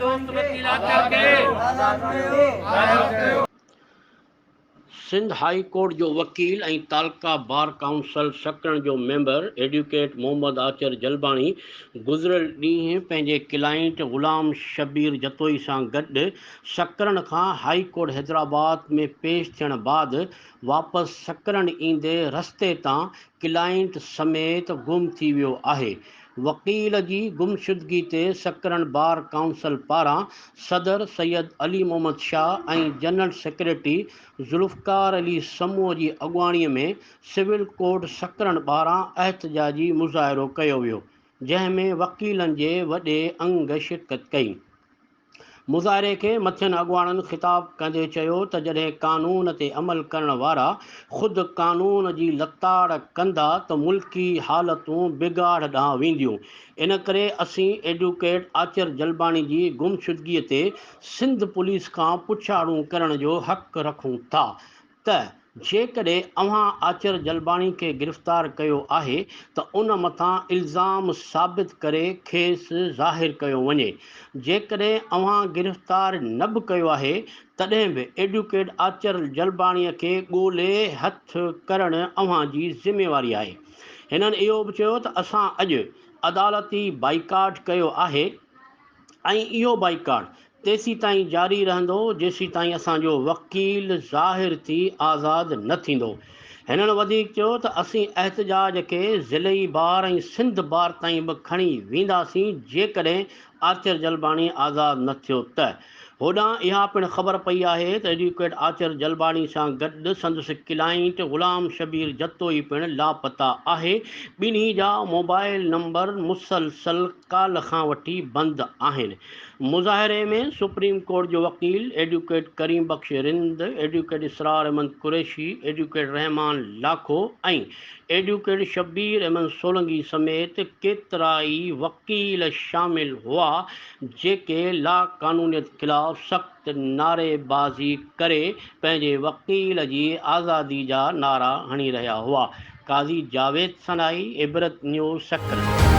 پنهنجي دوست وڪيل آچر کي آزاد ڪيو. سنڌ هائي ڪورٽ جو وڪيل ۽ تعلقه بار ڪائونسل سڪرنڊ جو ميمبر ايڊوڪيٽ محمد آچر جلباڻي گذريل ڏينهن پنهنجي ڪلائنٽ غلام شبير جتوئي سان گڏ سڪرنڊ کان هائي ڪورٽ حيدرآباد ۾ پيش ٿيڻ بعد واپس سڪرنڊ ايندي رستي تان ڪلائنٽ سميت گم ٿي ويو آهي. وڪيل جي گمشدگي تي سڪرنڊ بار ڪائونسل پاران صدر سيد علي محمد شاهه ۽ جنرل سيڪريٽري ذوالفقار علي سمون جي اڳواڻي ۾ سول ڪورٽ سڪرنڊ ٻاهران احتجاجي مظاهرو ڪيو ويو، جنهن ۾ وڪيلن جي وڏي انگ شرڪت ڪئي. مظاهري کي مٿين اڳواڻن خطاب ڪندي چيو ته جڏهن قانون تي عمل ڪرڻ وارا خود قانون جي لتاڙ ڪندا ته ملڪي حالتون بگاڙ ڏانهن وينديون ان ڪري اسين ايڊوڪيٽ آچر جلباڻي جي گمشدگي تي سنڌ پوليس کان پڇاڻو ڪرڻ جو حق رکون ٿا ته جيڪڏهن اوهان آچر جلباڻي کي گرفتار ڪيو آهي ته ان مٿان الزام ثابت ڪري کيس ظاهر ڪيو وڃي، جيڪڏهن اوهان گرفتار نه به ڪيو آهي تڏهن به ايڊوڪيٽ آچر جلباڻي کي ڳولي هٿ ڪرڻ اوهان جي ذميواري آهي. هنن اهو به چيو ته اسان اڄ عدالتي بائيڪاٽ ڪيو آهي ۽ اهو بائيڪاٽ تيسيتائين جاري رهندو جيسيتائين اسان جو وڪيل ظاهر ٿي آزاد نه ٿيندو. هنن وڌيڪ چيو ته اسين احتجاج کي ضلعي بار ۽ سنڌ بار تائين به کڻي وينداسين جيڪڏهن آچر جلباڻي آزاد نه ٿيو ته. هوڏانهن اها پڻ خبر پئي آهي ته ايڊوڪيٽ آچر جلباڻي سان گڏ سندس ڪلائنٽ غلام شبير جتوئي پڻ لاپتا آهي ٻنهي جا موبائل نمبر مسلسل ڪالهه کان وٺي بند آهن. مظاهري ۾ سپريم ڪورٽ جو وڪيل advocate Karim Bakhsh Rind, advocate Israr Ahmed Qureshi, advocate Rehman Lakho ۽ advocate Shabbir Ahmed Solangi سميت ڪيترائي وڪيل شامل هئا جيڪي لاقانونيت خلاف سخت نعريبازي ڪري پنهنجي وڪيل جي آزادي جا نعرا هڻي رهيا هئا. قاضي جاويد سنائي، عبرت نيوز، سکر.